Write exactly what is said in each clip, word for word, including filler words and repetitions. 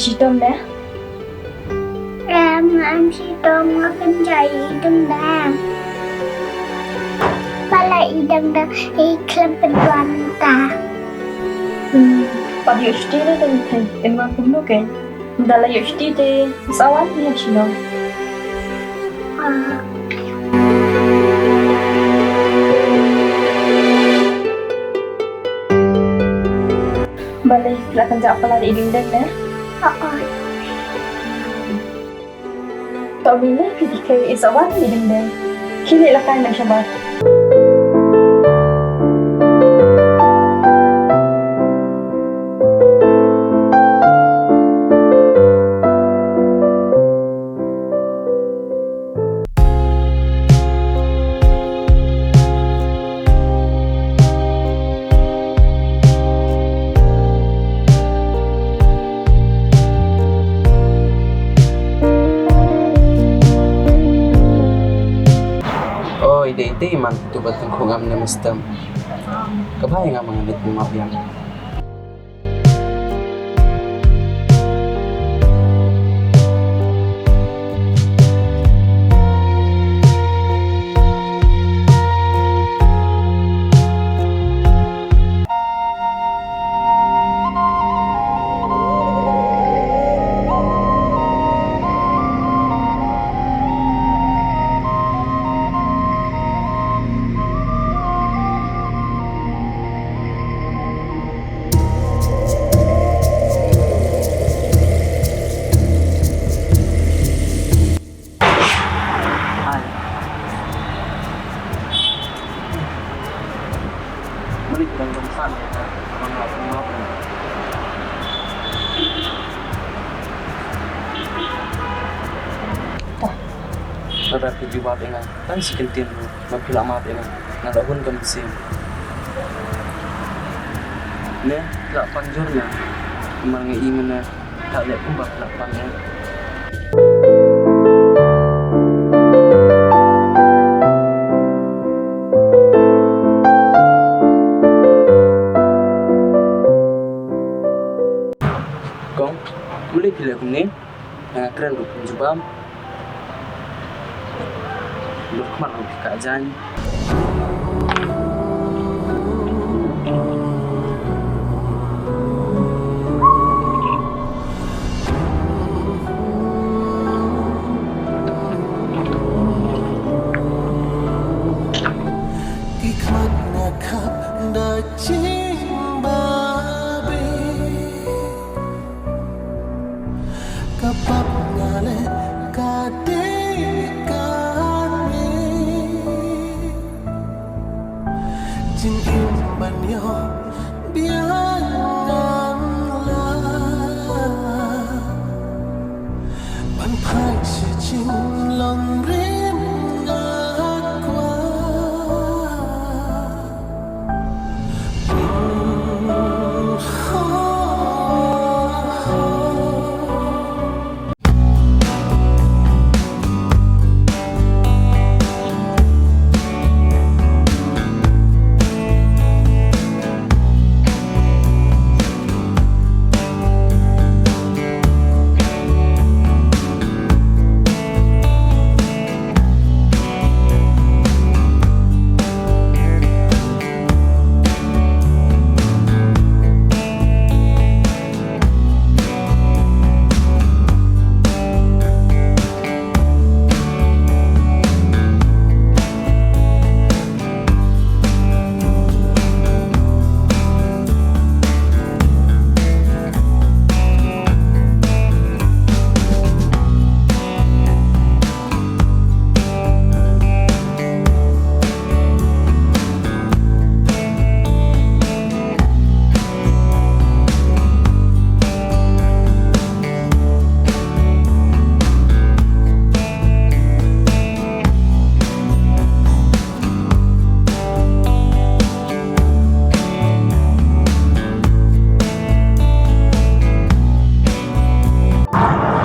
Shitom ne? Em, em shitom, nga pynjah ïa i dang dang. Ba la i dang dang, i khlem pynduan ta. Hmm, pat ïoh shuti ne tang thei, em nga kumno ke. Nda la ïoh shuti te, sa wan ne shino. Ah. Balei phi la kynjah palat ïa i ding deng ne? Hooid. To balei phi dei ki sa wan ïa i ding deng? Khie leit lakai noh shabar. Oi, dei dei man tu ba tengkhu ngam ne mestem. Ka bai ngam ngan ne tu ma biang. Ai. Muli ku dang dong san ya, abang lah pun maaf. Tah. Lada phi jubab ïa nga, tang shi kyntien ruh, ma phi lah map ïa nga, nga la hun kam bsing. Ne, phi lah pan jur ïa nga, namar nga i mynne, phi lah leh kumba phi lah pan ïa nga. Kong, balei phi leh kumne? Nga kren ruh phin jubab. Dur khmat ruh phi kah jaiñ. Ki khmat nga khap da jingbabe. Ka pap nga leh ka dei kane. Jingim ban ïoh biang ngan lah. Ban phai sha jinglongrim nga kwah.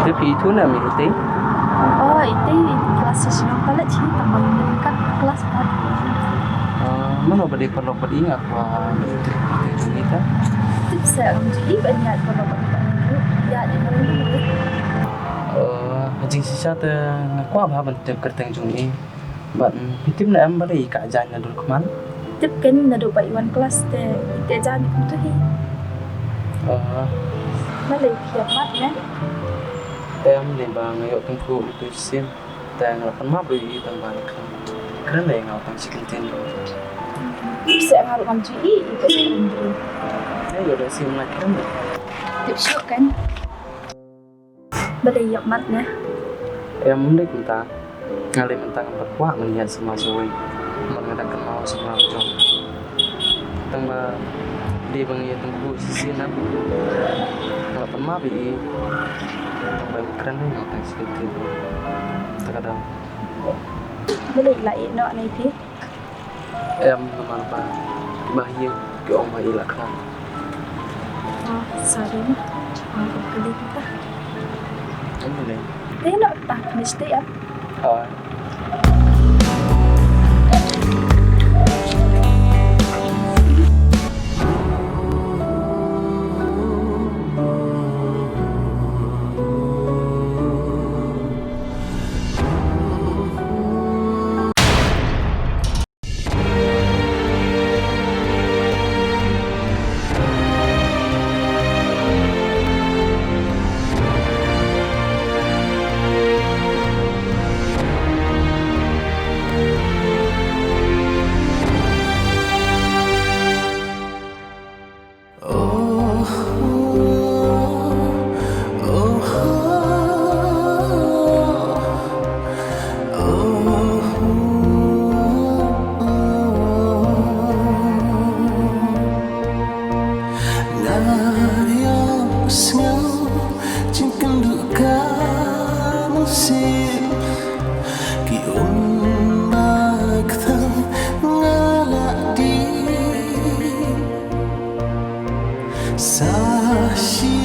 Te phi ithuh ne em itei? Oh, itei class sha shnong college hi, tang ba ïa ka class pat. Ah, mano ba dei paralok bad i, nga kwah ithuh itei jong i ta. Tip seh, ngam ju i ba ïa paralok bad i ta. Ïa, ïa, ïa. Eh, jingshisha te nga kwah bha ban tip kyrteng jong i. Bad, mm, phi tip ne em balei i ka jaiñ naduh khmat? Tip keiñ naduh ba i wan klas te i te jaiñ kumto hi. Eh. Balei phi ïap mat ne? Em, ne ba nga ïoh tyngkhuh ïa utu shisien. Te nga la pan map ïa i tang ba nga kren. Kren lei nga tang shi kyntien. Tip seh nga ruh ngam ju ïohi ïa ka jingkren jong i. Ïa, ïoh da shisien nga kren lei. Tip shuh keiñ. Balei ïap mat ne? Em, ym leit mynta. Nga leit mynta ngam pat kwah ngan ïaid samla sawei. Namar nga dang kynmaw samla jong. Tang ba dei ba nga ïa tyngkhuh shisien na. Nga la pan map ïa i. Tang ba ym kren lei nga tang shi kyntien. Ta ka daw. Balei la ïeh noh na i phi? Em, namar ba, ba ïa ki ong ba i la khlad. Oh, sorry ma. Ong ka kali kita. Em, ne. Te noh ta finish te em. Oh.